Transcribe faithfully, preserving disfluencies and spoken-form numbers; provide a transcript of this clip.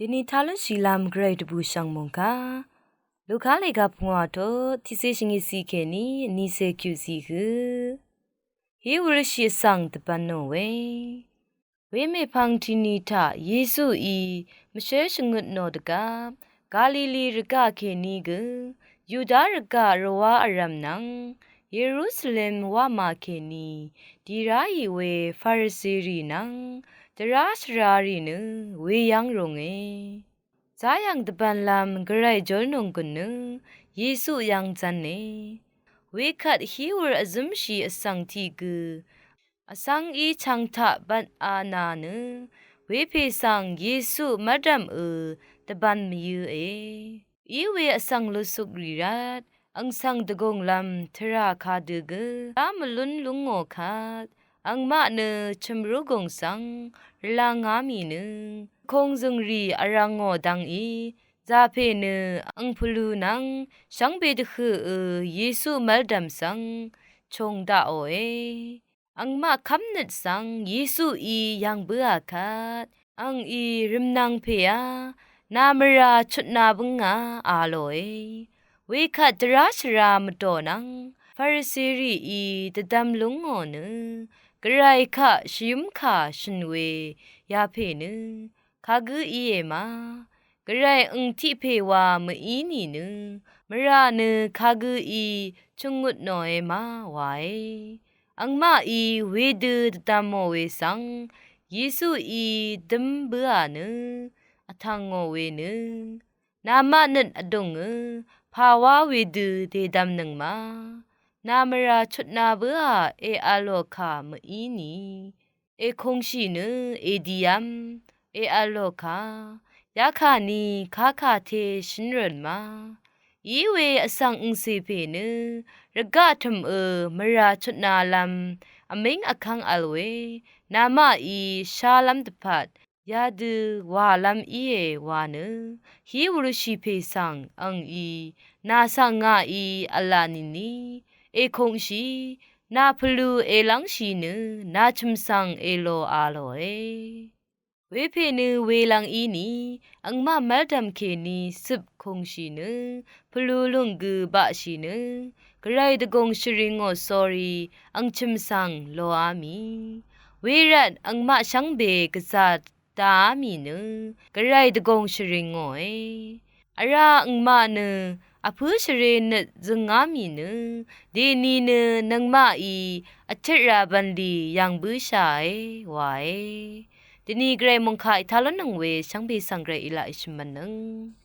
Dvni talúnshìlv́m gvray dvbùshv̀ng mòngkà Luka lèga pungwà tut tiqcé shvngit cì kèní vnícé kyuq cì hø, hí wurshì vsvng dvbv̄nò we. Wemèpvng tìni taq Yesuí mvshǿl shvngøt nò dvgvp Galili rvgaq kèní gø Yuda rvgaq rvwá vrv̀m nvng Yerusalem wamà kèní dì ráì we Fariserì nvng dvrá shvrarì nø weyv́ng rùnge. Záyv̀ng dvbv̄nlv́m gvray júlnònggùn nø Yesu yv́ng zv̄ne. Wekvt hí wur vzǿmshì vsvng tiq gø vsvng í chv̄ng taq bvtā nà nø wepè svng Yesu mv́rdv̀mø dvbv̄n mvyǿe. Í we vsvng lusukrì rvt àng svng dvgùnglv́m tvrà kadø gø dá mvlún lúngò kvt angmaq nø chø̀mrúgùng svng rvlv̄ngá mì nø kòngzø̀ngrì vrv̄ngò dv́ngí zàpè nø àng pvlú nvng shvngbe dvhøqø Yesu mv́rdv̀m svng chūng daqòe. Angmaq kv́mnøt svng Yesuí yv̀ng bǿà kvt àngí rø̀mnv̄ng pèá nà mvrà chutna bǿngà a lòe. Wekvt dvrá shvra mvdò nvng Fariserìí dvdv̄m lúngò nø gvray kaq shvyǿmkà shø̀n we yapè nø kagǿ íe ma, gvray àng tiq pè wa mví nìnø mvrà nø kagǿí chø̀ngngut nòe ma wae. Angmaqí wedø dvdv̄mò we svng Yesuí dǿm bǿà nø vtv̀ngò we nø namaq nøt vdùngø pàwá wedø dèdv̄mnøng ma, nà mvrà chutna bǿà èv̄lò kà mví nì èkungshì nø èdiv̄m èv̄lò kà yakà nì kakà te shǿnrø̀n ma. Í we vsvng àngcè pè nø rvgaq tø̀mø mvrà chutnalv́m vmíng vkv́ng v̄l we namaqí shálv́m dvpvt yadø wàlv́m íe wa nø hí wurshì pè svng àngí nà svng ngàí v̄la nìni èkungshì, nà pvlú èlv́ngshì nø nà chø̀m svng èlò a lòe. Wepè nø welv̄ng í nì angmaq mv́rdv̀m kèní cøp kungshì nø pvlú lùng gø baqshì nø gvray dvgùng shvringò sórí àng chø̀m svng lòá mì. Wervt angmaq shvngbe gvzà dàá mì nø gvray dvgùng shvringòe. Vrá angmaq nø vpǿ shvré nøt zøngá mì nø dèni nø nøngmaqí vtøt ra bv̀nlì yv̀ng bǿshàe wae. Dvni gvray mòngkà ètá lúnnøng we shvngbe svng gvray èlaq èshø̀m mvnøng.